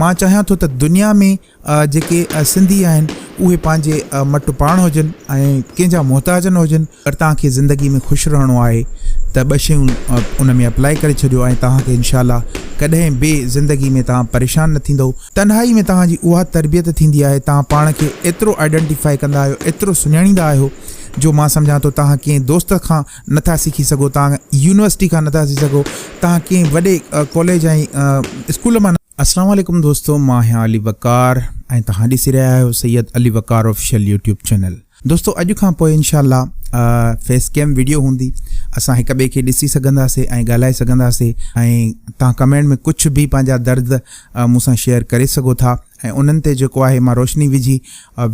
مان چاهيان ٿو ته دنيا ۾ جيڪي سنڌي آهن اهي پنهنجي مٽ پاڻ هجن ۽ ڪنهن جا محتاج نه هجن. اگر توهان کي زندگي ۾ خوش رهڻو آهي ته ٻه شيون ان ۾ اپلائي ڪري ڇڏيو ۽ توهان کي انشاء الله ڪڏهن به زندگي ۾ توهان پريشان نه ٿيندؤ. تنهائي ۾ توهان جي اها تربيت ٿيندي آهي توهان پاڻ کي ايترو آئيڊنٽيفائي ڪندا آهيو ايترو سڃاڻيندا آهيو جو مان سمجهان ٿو توهان ڪنهن دوست کان نٿا سکي سگهو توهان يونيورسٽي کان نٿا سکي سگهو توهان ڪنهن وڏي ڪاليج ۽ اسڪول مان اسلام عليڪم دوستو مان آهيان علي وقار ۽ توهان ڏسي رهيا آهيو Syed Ali Waqar official YouTube channel دوستو اڄ کان پوء انشاء الله فيس ڪيم ويڊيو هوندي اسان هڪ ٻئي کي ڏسي سگهنداسي ۽ ڳالهائي سگهنداسي ۽ توهان ڪمينٽ ۾ ڪجهه به پنهنجا درد مون سان شيئر ڪري سگهو ٿا ۽ انهن تي جيڪو آهي مان روشني وجهي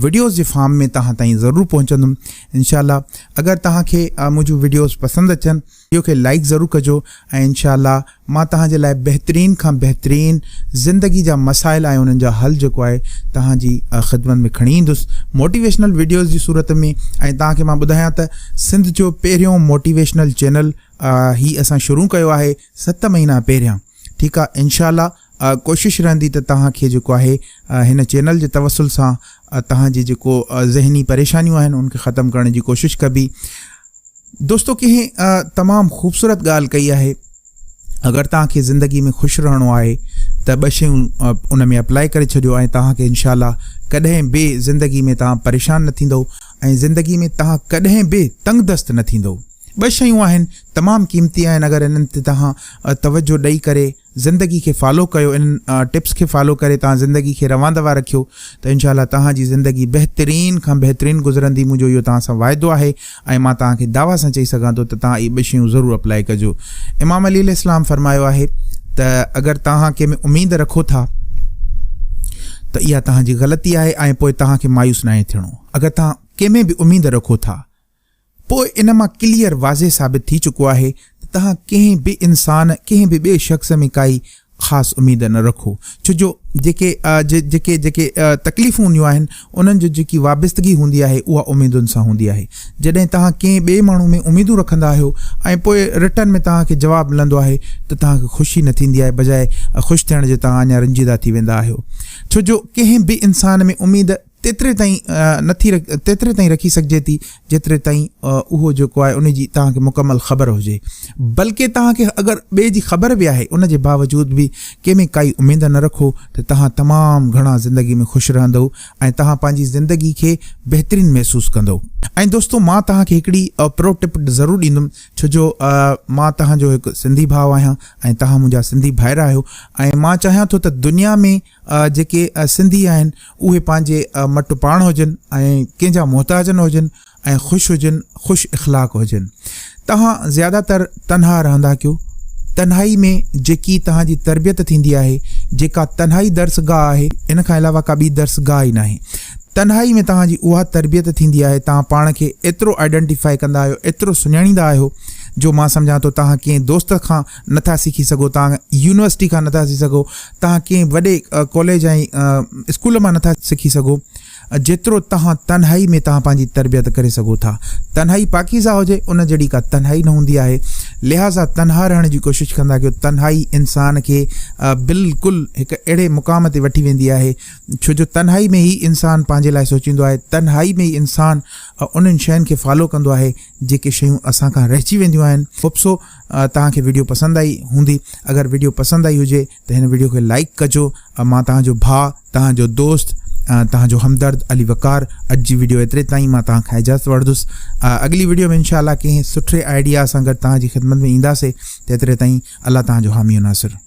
وڊيوز جي فارم ۾ توهان تائين ضرور پهچندم انشاء الله اگر توهان کي منهنجون وڊيوز پسند اچن وڊيو کي لائيڪ ضرور ڪجو ۽ انشاء الله مان توهان جي لاء بهترين کان بهترين زندگي جا مسائل ۽ انهن جا حل جيڪو آهي توهان جي خدمت ۾ کڻي ايندس موٽيويشنل وڊيوز جي صورت ۾ ۽ توهان کي مان ٻڌايان ته سنڌ جو پهريون موٽيويشنل چينل هي اسان شروع ڪيو آهي ست مهينا پهريان ٺيڪ آهي انشاء الله ڪوشش رهندي ته توهان کي جيڪو آهي هن چينل جي توسل سان توهان جي جيڪو ذهني پريشانيون آهن ان کي ختم ڪرڻ جي ڪوشش ڪبي دوستو ڪنهن تمام خوبصورت ڳالهه ڪئي آهي اگر توهان کي زندگي ۾ خوش رهڻو آهي ته ٻه شيون ان ۾ اپلائي ڪري ڇڏيو ۽ توهان کي انشاء الله ڪڏهن به زندگي ۾ توهان پريشان نه ٿيندو ۽ زندگي ۾ توهان ڪڏهن به تنگ دست نه ٿيندو ٻه شيون آهن تمام قيمتي آهن اگر انهن تي توهان توجه ڏئي ڪري زندگي کي فالو ڪيو انهن ٽپس کي فالو ڪري توهان زندگي کي روان دوان رکيو ته انشاء الله توهان جي زندگي بهترين کان بهترين گذرندي منهنجو اهو توهان سان واعدو آهي ۽ مان توهان کي دعويٰ سان چئي سگهان ٿو ته توهان اهي ٻه شيون ضرور اپلائي ڪجو امام علي عليه السلام فرمايو آهي ته اگر توهان ڪنهن ۾ اميد رکو ٿا ته اها توهان جي غلطي آهي ۽ پوء توهان کي مايوس ناهي ٿيڻو اگر توهان ڪنهن ۾ به اميد رکو ٿا پوء ان مان ڪليئر واضح ثابت ٿي چڪو آهي ته توهان ڪنهن به انسان، ڪنهن به ٻئي شخص ۾ ڪائي خاص اميد نه رکو ڇو جو جيڪي جيڪي جيڪي تڪليفون هونديون آهن انهن جو جيڪي وابستگي هوندي آهي اها اميدن سان هوندي آهي جڏهن توهان ڪنهن ٻئي ماڻهو ۾ اميدون رکندا آهيو ۽ پوء رٽن ۾ توهان کي جواب ملندو آهي ته توهان کي خوشي نه ٿيندي آهي بجاء خوش ٿيڻ جي توهان اڃا رنجيده ٿي ويندا آهيو ڇو جو ڪنهن به انسان ۾ اميد تيتري تائين نٿي تيتري تائين رکي سگهجي ٿي جيتري تائين اهو جيڪو آهي ان جي توهان کي مڪمل خبر هجي بلڪه توهان کي اگر ٻئي جي خبر به آهي ان جي باوجود به ڪنهن ۾ ڪائي اميد نه رکو ته توهان تمام گهڻا زندگي ۾ خوش رهندو ۽ توهان پنهنجي زندگي کي بهترين محسوس ڪندو ۽ دوستو مان توهان کي هڪڙي پرو ٽپ ضرور ڏيندم ڇو جو مان توهان جو هڪ سنڌي ڀاء آهيان ۽ توهان منهنجا سنڌي ڀائر آهيو ۽ مان چاهيان ٿو ته دنيا ۾ جيڪي سنڌي آهن اهي پنهنجي مٽ پاڻ هجن ۽ ڪنهن جا محتاج نه هجن ۽ خوش هجن خوش اخلاق هجن توهان زياده تر تنها رهندا ڪيو تنهائي ۾ جيڪي توهان جي تربيت ٿيندي آهي جيڪا تنهائي درسگاهه آهي ان کان علاوه ڪا ٻي درسگاهه ئي ناهي تنهائي ۾ توهان جي اها تربيت ٿيندي آهي توهان پاڻ کي ايترو آئيڊنٽيفائي ڪندا آهيو ايترو سڃاڻيندا آهيو جو مان سمجهان ٿو توهان ڪنهن دوست کان نٿا سکي سگهو توهان يونيورسٽي کان نٿا سکي سگهو توهان ڪنهن وڏي ڪاليج ۽ اسڪول مان نٿا سکي سگهو جيترو توهان تنهائي ۾ توهان پنهنجي تربيت ڪري سگهو ٿا تنهائي پاڪيزه هجي ان جهڙي ڪا تنهائي نه هوندي آهي لهٰذا تنها رهڻ جي ڪوشش ڪندا ڪيو تنهائي انسان کي بلڪل هڪ اهڙي مقام تي وٺي ويندي آهي ڇو جو تنهائي ۾ ئي انسان پنهنجي لاء سوچيندو آهي تنهائي ۾ ئي انسان انهن شين کي فالو ڪندو آهي جيڪي شيون اسان کان رهجي وينديون آهن هوپ سو توهان کي وڊيو پسند آئي هوندي اگر وڊيو پسند آئي هجي ته هن وڊيو کي لائيڪ ڪجو مان توهان جو ڀاء توهان جو دوست توهان جو همدرد علي وقار اڄ جي وڊيو ايتري تائين مان توهان کان اجازت وٺندس اڳلي وڊيو ۾ انشاء الله ڪنهن سٺي آئيڊيا سان گڏ توهان جي خدمت ۾ اينداسي تيتري تائين الله توهان جو حامي و ناصر.